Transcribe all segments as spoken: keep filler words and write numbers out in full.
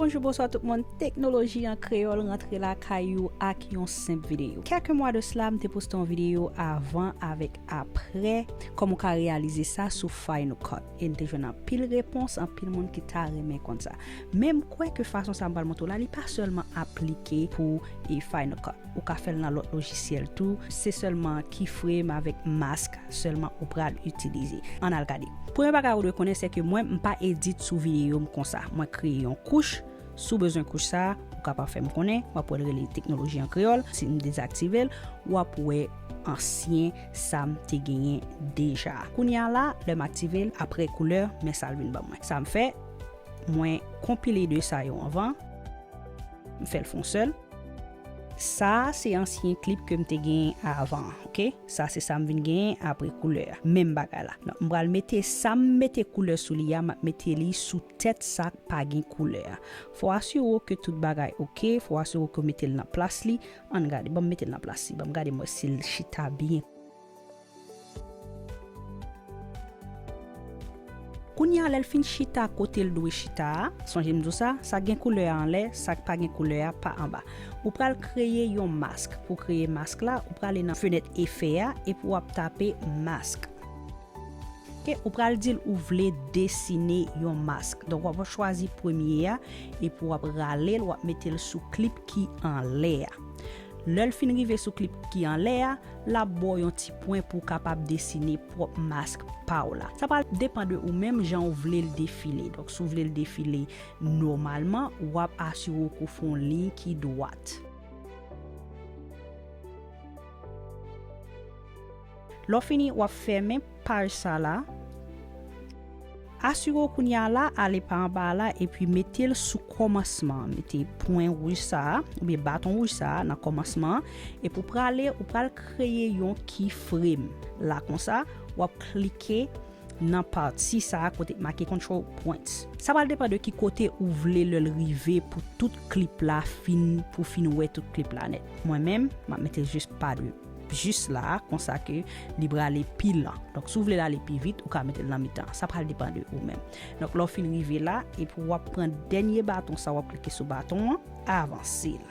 Bonjou, bonswa tout moun. Teknoloji an kreyòl rantre lakay ou ak yon senp videyo. Kèk mwa de sila, m te poste yon videyo avan avèk aprè, kòman w ka reyalize sa sou Final Cut. E m te jwenn anpil repons, anpil moun ki ta renmen konn sa. Men m kwè ke fason sa m pral montre w la, li pa sèlman aplike pou e Final Cut. Ou ka fè l nan lòt lojisyèl tou. Se sèlman keyframe avèk mask sèlman ou pral itilize. Ann al gade. Premye bagay ou dwe konnen, se ke mwen, m pa edit sou videyo m konsa. Mwen kreye yon kouch. Si w bezwen kouch sa, ou kapab fè m konnen. W ap wè l rele teknoloji an kreyòl. Si m dezaktive l, w ap wè ansyen sa m te genyen deja. Kounye a la, lè m aktive l, aprè koulè, men sa l vin ban mwen. Sa m fè, mwen konpile de sa yo anvan. M fè l fè yon sèl. Sa a se ansyen klip ke m te genyen avan, oke? Sa se sa m vin genyen aprè koulè a. Menm bagay la. Donk, m pral mete sa m mete koulè sou li a, m ap mete li sou tèt sa k pa gen koulè a. Fò w asire w ke tout bagay oke, fò w asire w ke w mete l nan plas li. Ann gade, ban m mete l nan plas li, ban m gade m wè si l chita byen. Kounye a, lè l fin chita kote l dwe chita a, sonje m di w sa, sa k gen koulè a anlè, sa k pa gen koulè a pa anba. Ou pral kreye yon mask. Pou kreye mask la, ou prale nan fenèt efè a, epi w ap tape mask. Oke, ou pral di l ou vle desine yon mask. Donk, w ap chwazi premye a, epi w ap rale l, w ap mete l sou klip ki anlè a. Lè l fin rive sou klip ki anlè a, l ap ba w yon ti pwen pou w kapab desine pwòp mask pa w la. Sa pral depann de ou menm jan w vle l defile. Donk, si w vle l defile nòmalman, w ap asire w ke w fè yon liy ki dwat. Lè w fini, w ap fèmen paj sa la. Asire w kounye a la, ale pa anba a la, epi mete l sou kòmansman an. Mete pwen wouj sa a, oubyen baton wouj sa a nan kòmansman an. Epi w prale, ou pral kreye yon keyframe. La konsa, w ap klike nan pati sa a kote k make control points. Sa pral depann de ki kote ou vle lè l rive pou tout klip la fin, pou fin wè tout klip la nèt. Mwen menm, m ap mete l jis pa de jis la, konsa ke li prale pi lan. Donk, si w vle l ale pi vit, ou ka mete l nan mitan. Sa pral depann de ou menm. Donk, lè w fin rive la, epi w ap pran dènye baton sa, w ap klike sou baton an, avanse l.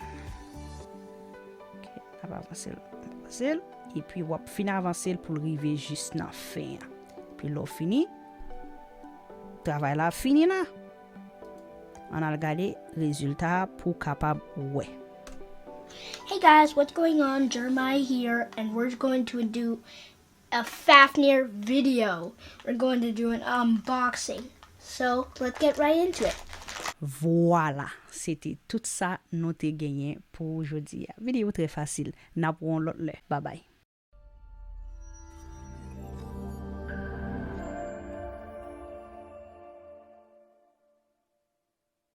Ok, n ap avanse l, avanse l, epi w ap fin avanse l pou l rive jis nan fen an. Epi lè w fini, travay la fini la. Ann al gade rezilta a pou w kapab wè. Hey guys, what's going on? Jeremiah here, and we're going to do a Fafnir video. We're going to do an unboxing. So let's get right into it. Vwala, se te tout sa nou te genyen pou jodi a. Videyo trè fasil. N ap wè yon lòt lè. Babay.